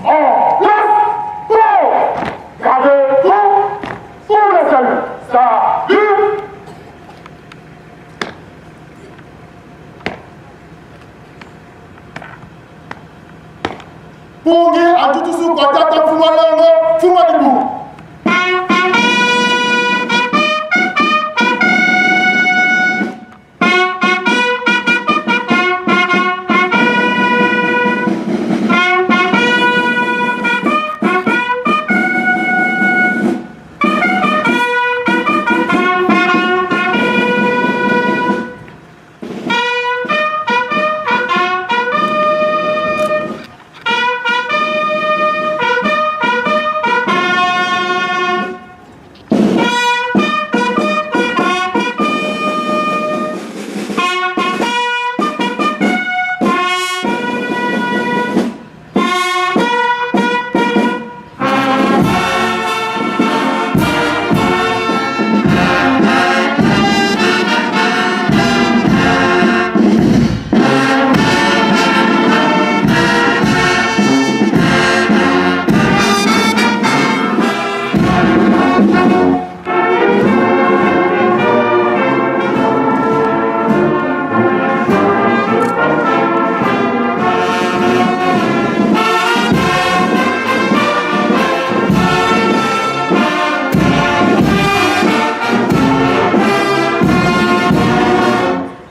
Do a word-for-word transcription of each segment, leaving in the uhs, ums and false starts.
En place, pour garder tout pour le salut. Salut. Mpungi a ntutusu kwa tata mfumu a longo, mfumu a dibu.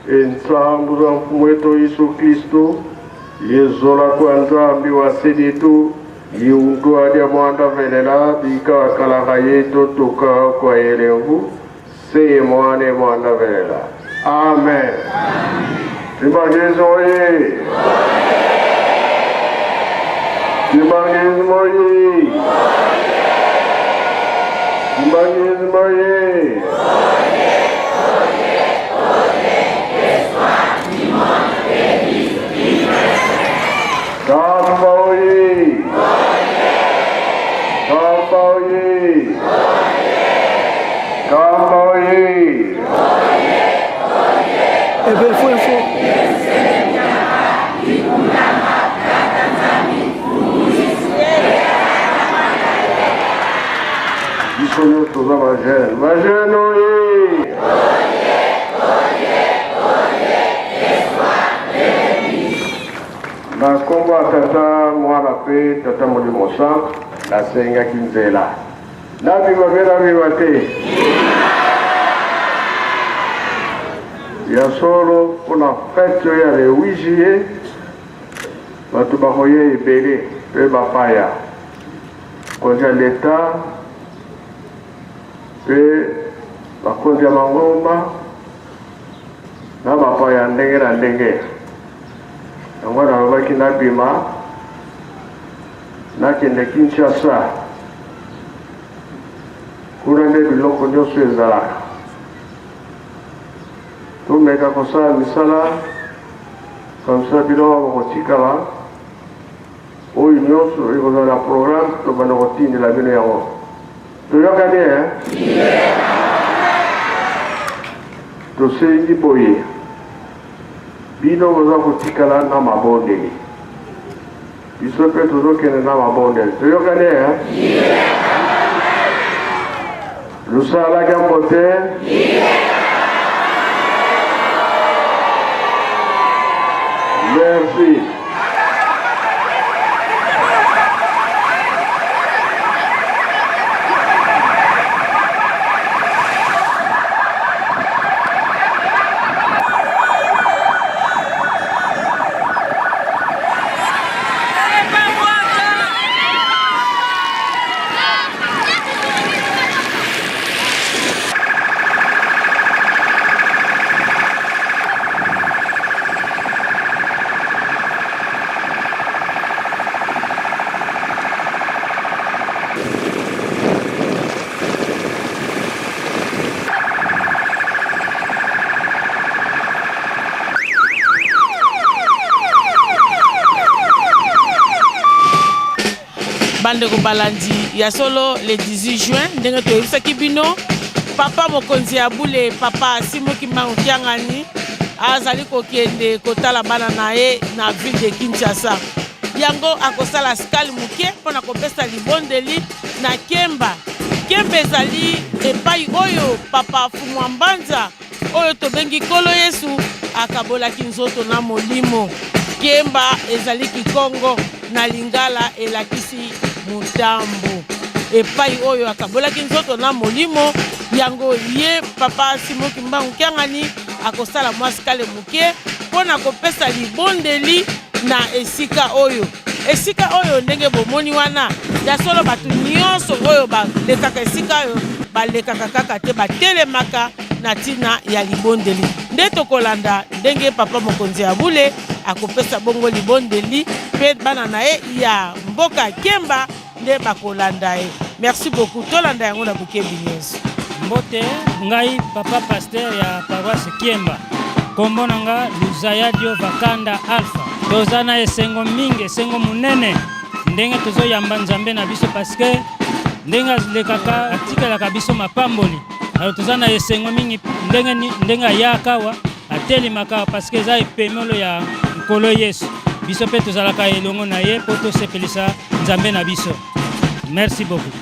E nsambu za Mfumu eto Yesu Kristu, ye zola kwa Nzambi wa Se dieto, ye untwadi a Mwanda Velela, bika kalanga yeto tuka kwa yele mvu, Se ye Mwana ye Mwanda Velela. Amen. Kimbanguisme oye! Kimbanguisme oye! Kimbanguisme oye! Nkamba oye! Nkamba oye! Nkamba oye! Ebe fwe fwe. Oyo toza ba jeunes. Ba jeunes oye! Na nkombo ya Tata, Mwana mpe Tata Molimo Santu, nasengaki nzela. Nabima mpe nabima te. Ya solo, mpo na fête ya le huit juillet, bato bakoya ebele, mpe bapaya. Konzi ya leta, mpe bakonzi ya mangomba, na bapaya ndenge na ndenge. Yango nalobaki nabima, nakende Kinshasa. Kuna nde biloko nyonso ezalaka. Tomeka kosala misala, comme ça bino bakotikala. Oyo nyonso ekozala na programme, tobanda kotindela bino yango. Toyokani, eh? Tosengi boye. Bino boza kotikala na mabondeli. Biso mpe tozokende na mabondeli. Toyokani, eh? Lusala kia mbote. Merci. Bandeko balandi, ya solo, le dix-huit juin, ndenge toyebisaki bino, papa mokonzi ya bule, papa Simon Kimbangu Kiangani, azali kokende kotala bana na ye na ville de Kinshasa. Yango akosala escale moke mpo na kopesa libondeli na Kemba. Kemba ezali epai oyo papa Mfumu wa Mbanza, oyo tobengi Nkolo Yesu, akabolaki nzoto na molimo. Kemba ezali Kikongo, na Lingala elakisi mutambu. Epai oyo akabolaki nzoto na molimo, yango ye papa Simon Kimbangu Kiangani akosala mwa escale moke mpo na kopesa libondeli na esika oyo. Esika oyo, ndenge bomoni wana, ya solo, bato nyonso oyo balekaka esika oyo, balekaka kaka te, batelemaka na ntina ya libondeli. Nde tokolanda ndenge papa mokonzi ya bule akopesa bongo libondeli, mpe bana na ye ya mboka Kemba nde bakolanda ye. Merci beaucoup. Tolanda yango na bokebi nyonso. Mbote, ngai papa pasteur ya paroisse Kiemba. Kombo na nga Luzayadio Vakanda Alpha. Toza na esengo mingi, esengo monene, ndenge tozoyamba Nzambe na biso, parce que ndenge alekaka, atikelaka biso mapamboli. Alors toza na esengo mingi ndenge ni-, ndenge ayaka awa, atelemaka awa, parce que eza epemelo ya Nkolo Yesu. Biso mpe tozalaka elongo na ye mpo tosepelisa Nzambe na biso. Merci beaucoup.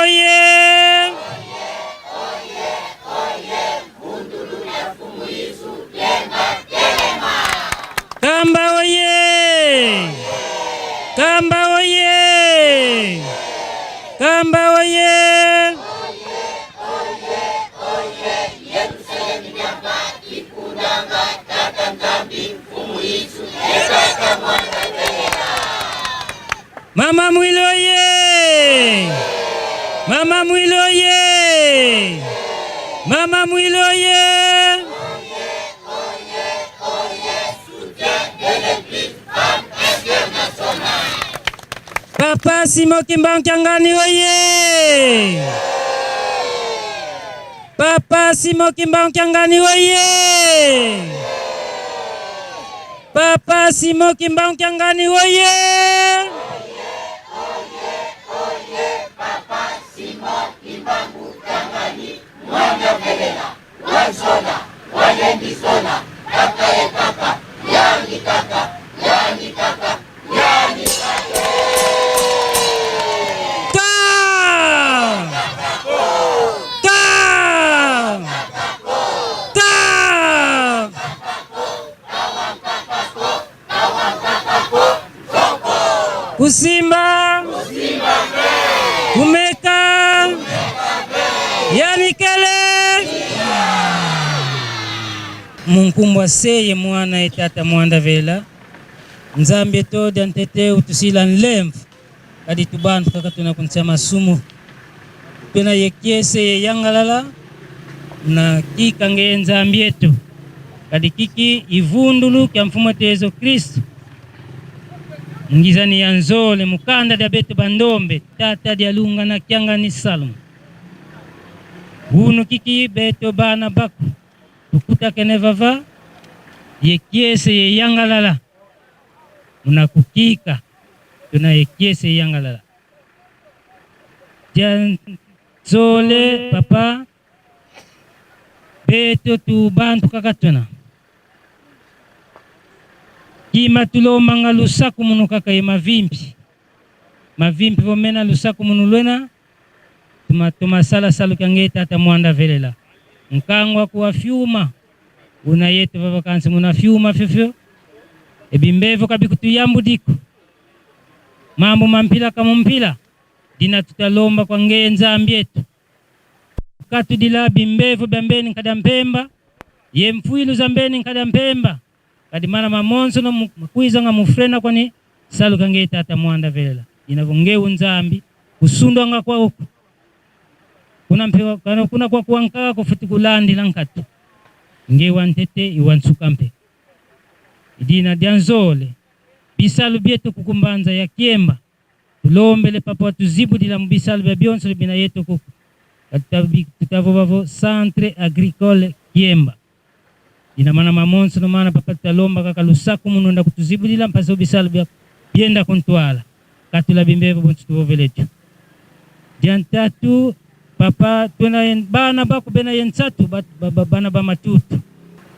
Oye! Kamba oye! Kamba oye! Kamba oye! Mama Mwilu oye! Mama Mwilu oye! Mama Mwilu oye! Papa Simon Kimbangu Kiangani oye! Papa Simon Kimbangu Kiangani oye! Papa Simon Kimbangu Kiangani oye! Ka! Ka! Ka! Kusimba. Kumeka. Yandi kele. Mu nkumbu a Se ye Mwana ye Tata Mwanda Velela. Nzambi eto, dia ntete utusila nlemvo. Kadi tubantu kaka tuna ku nsi a masumu. Tuna ye kiese ye yangalala, na kika nge Nzambi eto. Kadi kiki i vundulu kia Mfumu eto Yezu Kristu. Ngizani ya nzole mu kanda dia beto bandombe, tata Dialungana Kiangani Salum. Wunu kiki beto bana baku tukutakene vava, ye kiese ye yangalala. Muna kukika, tuna ye kiese yangalala. Dia nzole, papa, beto tu bantu kaka tuna. Kima tulombanga lusakumunu kaka ye mavimpi. Mavimpi vo mena lusakumunu lwena, tuma, tuma sala salu kia nge Tata Mwanda Velela. Nkangu aku wa fiuma, una yeto vava kansi muna fiuma fiofio. E bimbevo ka bikutuyambudi ko. Mambu ma mpila ka mu mpila. Dina tuta lomba kwa nge Nzambi eto. Katudila bimbevo bia mbeni nkadi a mpemba, ye mfwilu za mbeni nkadi a mpemba. Kadi mana mamonsono mu-, makwizanga mu frena kwani salu kia nge Tata Mwanda Velela. Ina vo nge u Nzambi, kusundwanga kwau ko. Kuna mpe wa-, kana kuna kwaku wankaka kufwete kulandila nkatu. Nge wa ntete, i wa nsuka mpe. I dina dia nzole, bisalu bieto kuku mbanza ya Kiemba. Tulombele papa watuzibudila mu bisalu bia bionso bina yeto kuku. Kadi tuta bi-, tuta vova vo Centre Agricole Kiemba. Dina mana mamonsono mana papa tuta lomba kaka lusakumunu nda kutuzibudila mpasi vo bisalu bia bienda ku ntwala. Katula bimbevo bonso tuvovele tu. Dia ntatu, papa, tuna ye bana baku bena ye nsatu, ba-, ba-, ba-, bana ba matutu.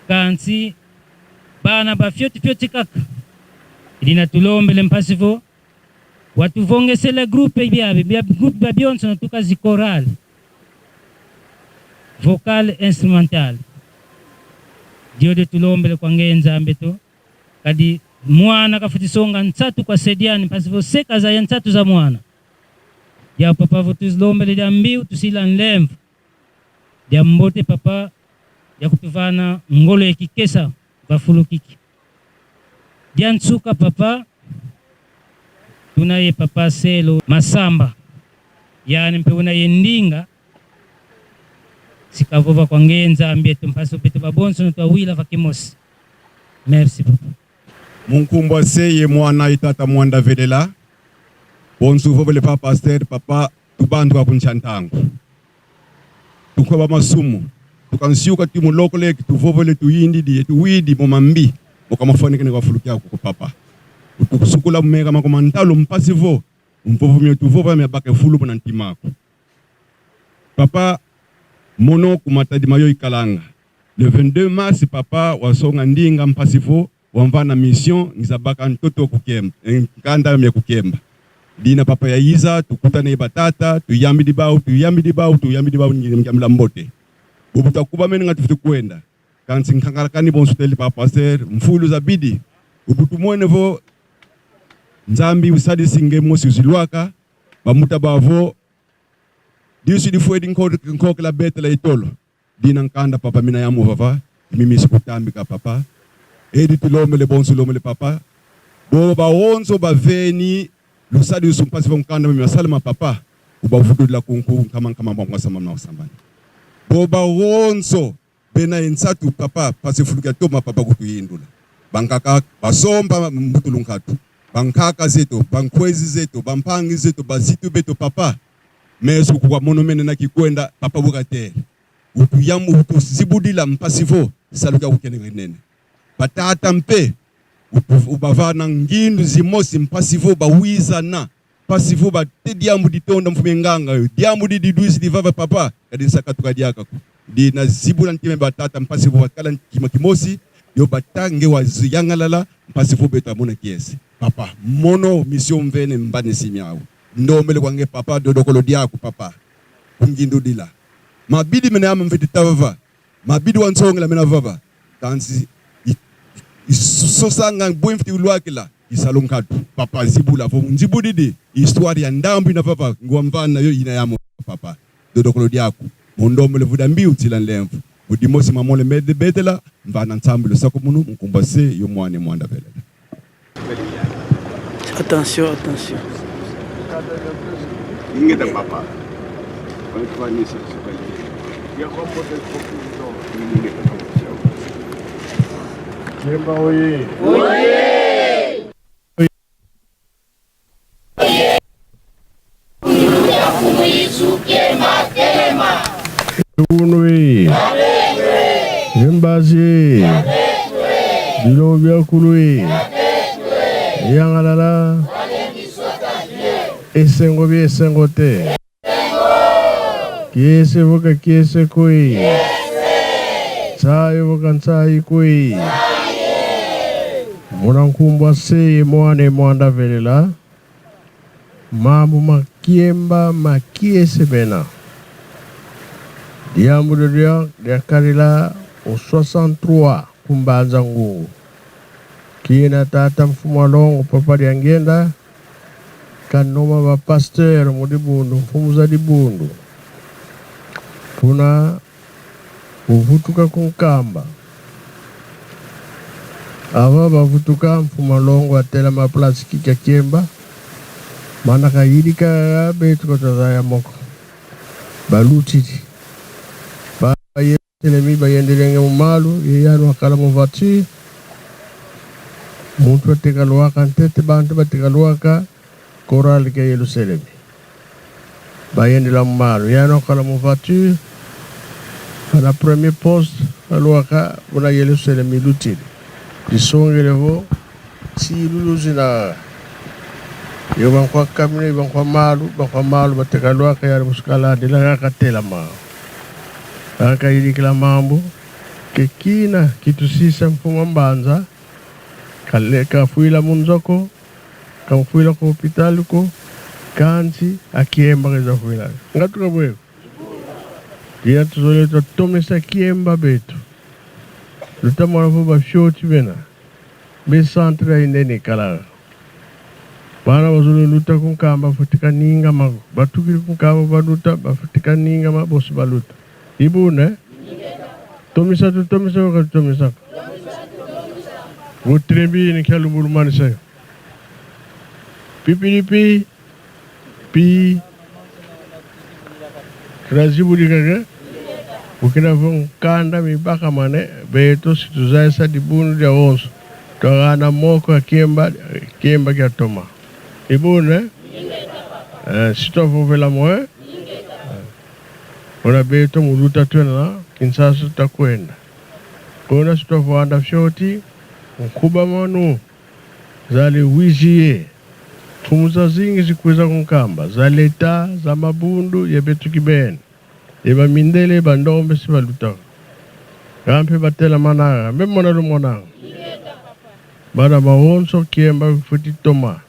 Kansi bana ba fioti fioti kaka. I dina tulombele mpasi vo watuvongesele groupe biabi, bia groupe bia bionsono tuka zi chorale, vocal, instrumental. Diodio tulombele kwa nge Nzambi eto. Kadi mwana kafwete songa nsatu kwa se diani, mpasi vo se kazaya nsatu za mwana. Dia papa vo tulombele dia mbiu, tusila nlemvo. Dia mbote papa, dia kutuvana ngolo ye kikesa va fulu kiki. Dia nsuka papa, tuna ye papa Selo Masamba. Yandi mpe una ye ndinga. Si kavova kwa nge Nzambi eto, mpasi beto babonsono twawila va kimosi. Merci beaucoup. Mu nkumbu a Se ye Mwana ye Tata Mwanda Velela. Bonso vovele papa pasteur, papa, tubantu kwa ku nsi a ntangu. Tunkwa ba masumu. Tukansiuka ti mu lokole ki tuvovele, tuyindidi, ye tuwidi mo mambi mo kamafwanekene kwa fulu kiaku ko papa. Tukusukula mu meka maku ma ntalu mpasi vo mvovo mio tuvova miabaka e fulu muna ntima aku. Papa, mono ku Matadi ma yo ikalanga. Le vingt-deux mars, papa wasonga ndinga mpasi vo wamvana mission, ngiza baka ntoto ku Kiemba, eh, nkanda mia ku Kiemba. Dina papa yayiza, tukutana ye batata, tuyambidi bau, tuyambidi bau, tuyambidi bau, ngi-, ngiamila mbote. Bubu twakubamene nga tufwete kwenda. Kansi nkangalakani bonso tele pa pasteur, mfulu zabidi. Bubu tumwene vo Nzambi usadisi nge mosi uzilwaka, bambuta bavo, disu difweti nko-, nkokela Betela ye tolo. Dina nkanda papa mina yamu vava, mimi sikutambika papa. Edi tulombele bonso, lombele papa. Bo bawonso baveni lusadisu mpasi vo nkanda mimi asalama papa. Ubavutudila kunku nkama nkama mwa mwasamba mwa sambani. Bo bawonso bena ye nsatu papa, mpasi fulu kiatoma papa kutuyindula. Bankaka basomba mbutulu nkatu. Bankaka zeto, bankwezi zeto, bampangi zeto, bazitu beto papa. Meso kukwamona mene na kikwenda, papa bu katele. Utuyamu-, utuzibudila mpasi vo, salu kiaku kena kinene. Batata mpe, utu-, ubavana ngindu zimosi mpasi vo, bawizana, mpasi vo, bate diambu ditonda mfumu ye nganga yo. Diambu di-, didwizidi vava papa, ka di nsakatuka diaka ko. Dina zibula ntima batata, mpasi vo, bakala ntima kimosi, yo bata nge waziyangalala, mpasi vo beto amona kiese. Papa, mono mission mvene mvana simi au. Ndombele kwa nge papa, dodokolo diaku papa. Kungindudila. Mabidi mena yame mfwete ta vava. Mabidi wa nsongela mena vava. Kansi i-, i-, isosanga bwe mfwete ulwakila. Isalu nkatu. Papa zibula vo nzibudidi. Histoire ya ndambu ina vava. Ngwa mvana yo ina yame papa. Dodokolo diaku. Mu ndombele vuda mbi, unzila nlemvo. Mu dimosi mamole mede Betela, mvana nsambulu sakumunu, mu nkumbu a Se, yo Mwana ye Mwanda Velela. Attention, attention. Ingeta papa. Ingeta papa. Kiemba oye. Unu e. Ye mbazi e. Bilo biakulu e. Yangalala. Esengo biesengo te. Kiese vo ka kiese ko e. Nsayi vo ka nsayi ko e. Muna nkumbu a Se ye Mwana ye Mwanda Velela, mambu ma kiemba ma kiese mena. Diambu dio dia, diakadila au soixante-trois ku Mbanza Ngungu. Kina tata mfumu a longo, papa Diangienda, kanoma ba pasteur mu dibundu, mfumu za dibundu. Kuna uvutuka ku Nkamba. Ava bavutuka, mfumu a longo atelama place kiki a kiemba. Mana kayidika beto ko tazaya mo ko. Balutidi. Ba ye Selemi bayendilenge mu malu, ye yandi wakala mu voiture. Muntu wateka lwaka ntete, bantu bateka lwaka chorale kia Yelusalemi. Bayendila mu malu, yandi wakala mu voiture. Bana premier poste, balwaka, buna Yelusalemi ilutidi. Disongele vo, nsi ilulu zina. Yo bankwa kamina, yo bankwa malu, bankwa malu bateka lwaka, yandi mu sukala, dila kaka telama. Kaka yidikila mambu, ke kina kitusisa mfumu a mbanza, kale-, kafwila mu nzo ko, kamfwila ku hôpital ko, kansi a kiemba keza fwila. Nga tuka bwe ko. Dina tuzolele twatomesa kiemba beto. Luta mwana vo ba fioti bena. Be centre ya inene kala. Bana bazolele luta ku Nkamba, fwete kaningama ko. Batukidi ku Nkamba baluta, bafwete kaningama, bosi baluta. I buna e? Tomisa, tutomisa ko, ka tutomisa ko? Vo très bien, ni kia lumbulu manisa yo. Pipidi pi. Pi. Tuna zibudika ke? Bukina vo nkanda mibakamane, beto si tuzayisa dibundu diawonso. Twagana moko ya kiemba, kiemba kiatoma. I buna e? Eh, si twavovela mo e? Eh. Ona beto mu luta twena, Kinshasa twakwenda. Kuna si twavwanda fioti, nkubamanu. Za le huit juillet, mfumu zazingi zikwiza ku Nkamba, za l'État, za mabundu, ye beto kibeni, ye bamindele, bandombe si balutaka. Nga mpe batela mananga, mbe mona lumonanga. Bana bawonso kiemba fwete toma.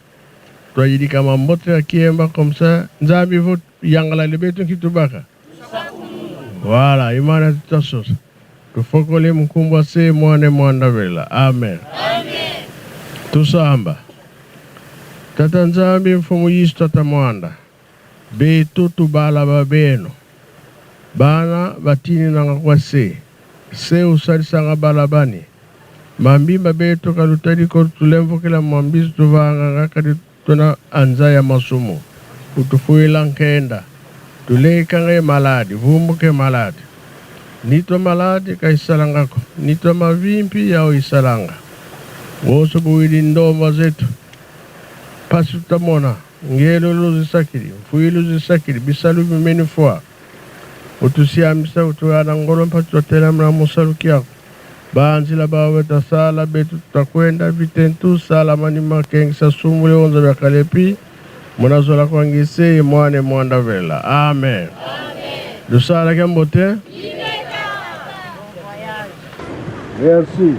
Twayidika mambote ya kiemba, comme ça Nzambi vo yangalele beto nki tubaka. Voilà, imana tutasosa. Tufokole mu nkumbu a Se, Mwana, Mwanda Vela. Amen. Amen. Tusamba. Tata Nzambi, Mfumu Yesu, Tata Mwanda, beto tu bala ba beno. Bana batininanga kwa se, se usadisanga bala bani. Mambi ma beto ka lutadi ko, tulemvokela mambi tuvanganga, kadi tuna anza ya masumu. Utufwila nkenda. Tulekanga ye maladi, vumbuka ye maladi. Nitu a maladi ka isalanga ko, nitu a mavimpi yau isalanga. Bonso bu widi ndomba zeto. Mpasi tuta mona, ngelo luzisakidi, mfwilu zisakidi, bisalu bimeni fwa. Utusiamisa, utuhana ngolo, mpasi twatelamana mu salu kiaku. Banzila bawu beto ta sala, beto tuta kwenda, vita ntu sala manima, kengisa sumu, le wonza bia kalepi, muna zola kwa ngi Se, Mwana, Mwanda Vela. Amen. Lusala kiambote. Merci.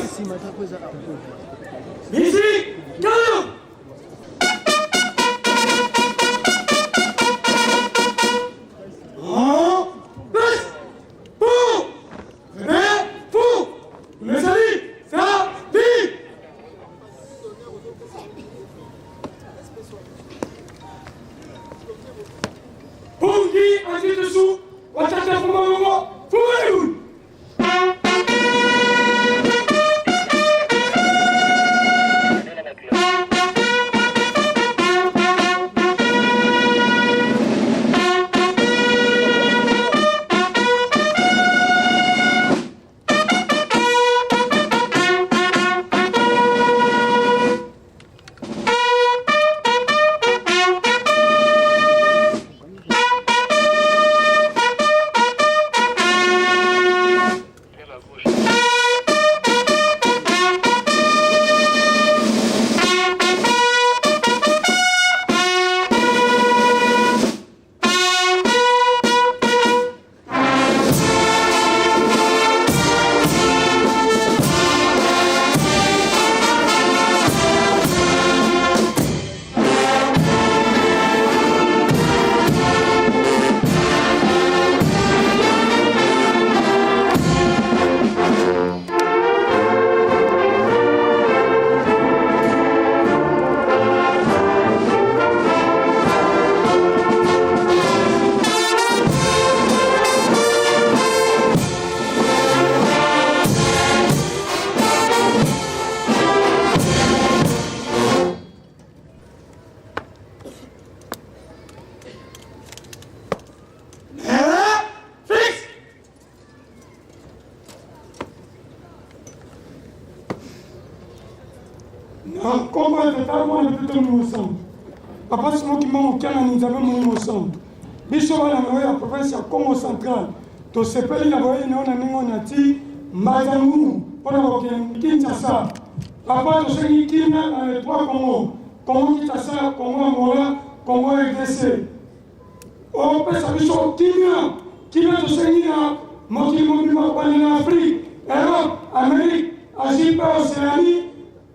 Nsima ta kweza. Musique, calme. En place. Pour. Réveil. Pour. Mesali. Salut. Pongi anti tusu, watata fumalongo, fumalongo. Na nkombo ya Tata, Mwana, Tata Molimo Santu. Papa Simon Kimbangu, kiana ni Nzambe Molimo Santu. Biso bana na yo ya province ya Kongo Central, tosepeli na boyei na yo na ndenge oyo na ti Mbanza-Ngungu mpo na kokende Kinshasa. Papa, tosengi kimia na les trois Congo, Congo Kinshasa, Congo Angola, Congo R D C. Opesa biso kimia, kimia tosengi na mokili mobimba, kobanda na Afrique, Europe, Amérique, Asie mpe Océanie.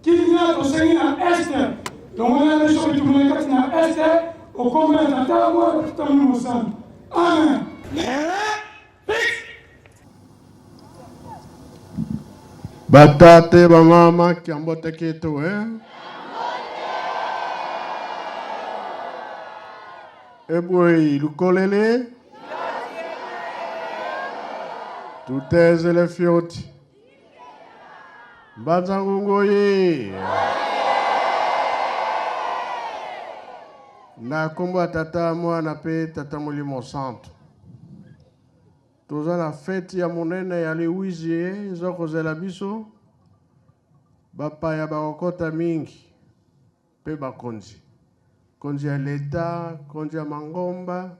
Kimia tosengi na Est. Longolaka biso bitumba na kati na Est, o nkombo ya Tata, Mwana, Tata Molimo Santu. Amen. Batata, bamama, kiambote kieto, eh? E bwei lukolele. Tutezele fioti. Mbanza-Ngungu oye! Na nkombo ya Tata, Mwana mpe Tata Molimo Santu. Toza na fête ya monene ya le huit juillet, eza kozela biso. Bapaya bakokota mingi, mpe bakonzi. Konzi ya leta, konzi ya mangomba,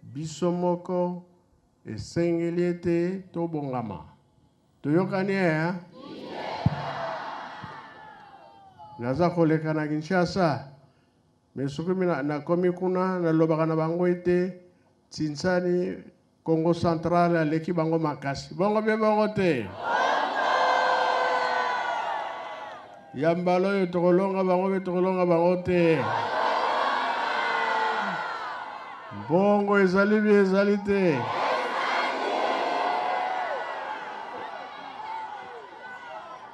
biso moko, esengeli ete tobongama. Toyokani, eh? Naza koleka na Kinshasa. Mais soki mina-, nakomi kuna, nalobaka na bango ete Tsinsani, Kongo Central aleki bango makasi. Bongo mpe bongo te? Ya mbala oyo tokolonga bango mpe tokolonga bango te? Mbongo ezali mpe ezali te?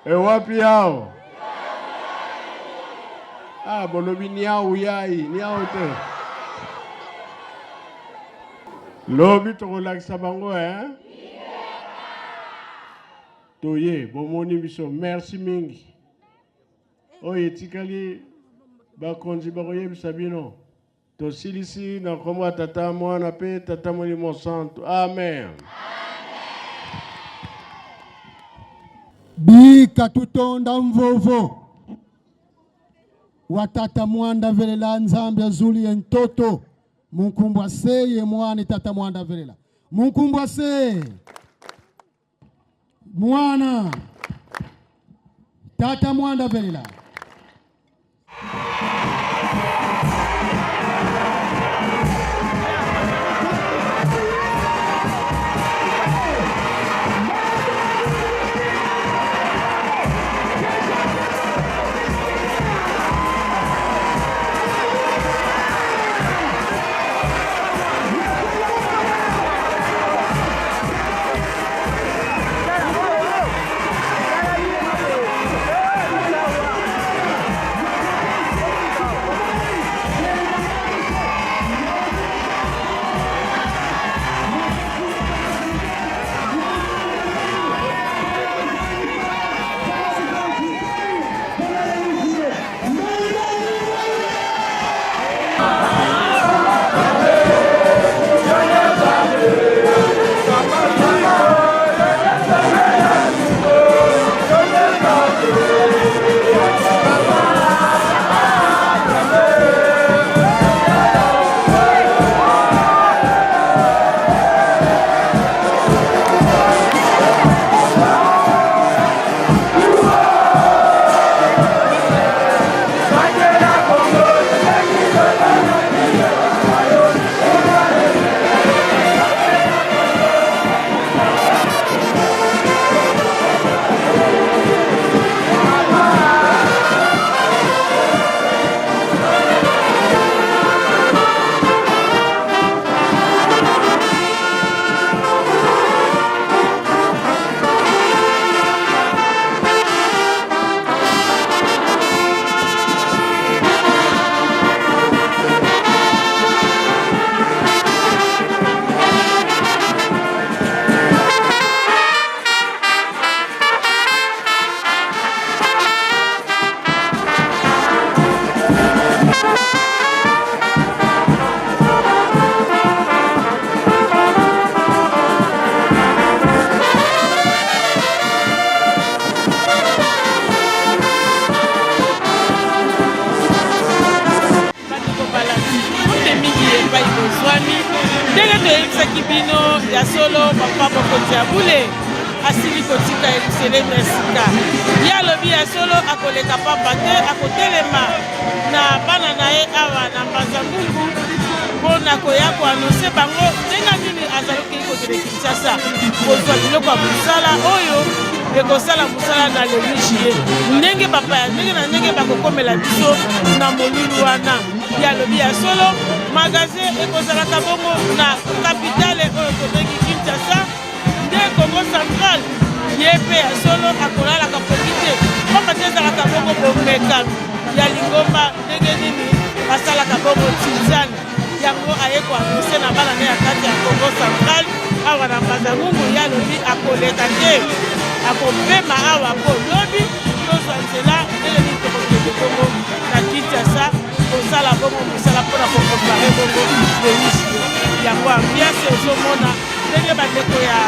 E wapi yau? Ah, bolobi niau yai, niau te. Lobi tokolakisa bango, eh? Toye, bomoni biso, merci mingi. Oyo etikali, bakonzi bakoyebisa bino. Tosilisi na nkombo ya Tata, Mwana mpe Tata Molimo Santu. Amen. Bika tutonda mvovo wa Tata Mwanda Velela, Nzambi azuli ye ntoto, mu nkumbu a Se ye Mwana, Tata Mwanda Velela. Mu nkumbu a Se, Mwana, Tata Mwanda Velela. Ki bino ya solo, papa mokonzi ya bule asili kotika eluselemi ya sika. Ye alobi ya solo akoleka pamba te, akotelema na bana na ye awa na Mbanza Ngungu mpo na koya koanonse bango ndenge nini azali kokende Kinshasa kozwa biloko ya mosala oyo ekosala mosala na le huit juillet. Ndenge bapaya ndenge na ndenge bakokomela biso na molulu wana. Ye alobi ya solo, magasin ekozalaka bongo na kapitale oyo tobengi Kinshasa, nde Kongo Central. Ye mpe ya solo akolalaka pongi te, mpamba te ezalaka bongo bomekano ya lingomba ndenge nini basalaka bongo tizani. Yango aye koanonse na bana na ye ya kati ya Kongo Central awa na Mbanza Ngungu. Ye alobi akoleka te, akopema awa mpo lobi tozwa nzela ndenge nini tokokende bongo na Kinshasa kosala bongo mosala mpo na koprepare bongo le huit juillet. Yango ambiance ozomona ndenge bandeko ya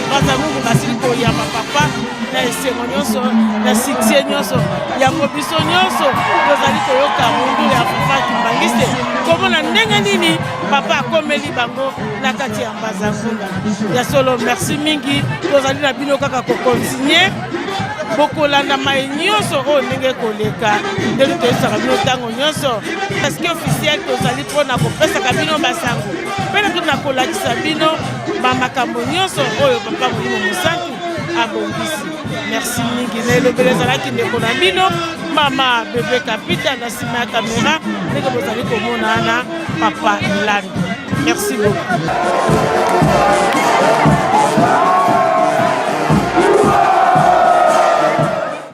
Mbanza Ngungu basili koyamba papa na esengo nyonso, na succès nyonso. Yango biso nyonso tozali koyoka mundule ya papa Kimbanguiste, komona ndenge nini papa akomeli bango na kati ya Mbanza Ngungu. Ya solo, merci mingi. Tozali na bino kaka kokontinue. Bokolanda mai nyonso oyo ndenge ekoleka, nde toyebisaka bino ntango nyonso. Parce que officiel, tozali mpo na kopesaka bino basango mpe na kolakisa bino bamakambo nyonso oyo Papa Molimo Mosantu abongisi. Merci mingi. Na elobeli ezalaki ndeko na bino, mama Bebe Kapita, na nsima ya kamera, ndenge bozali komona wana, papa Lani. Merci beaucoup.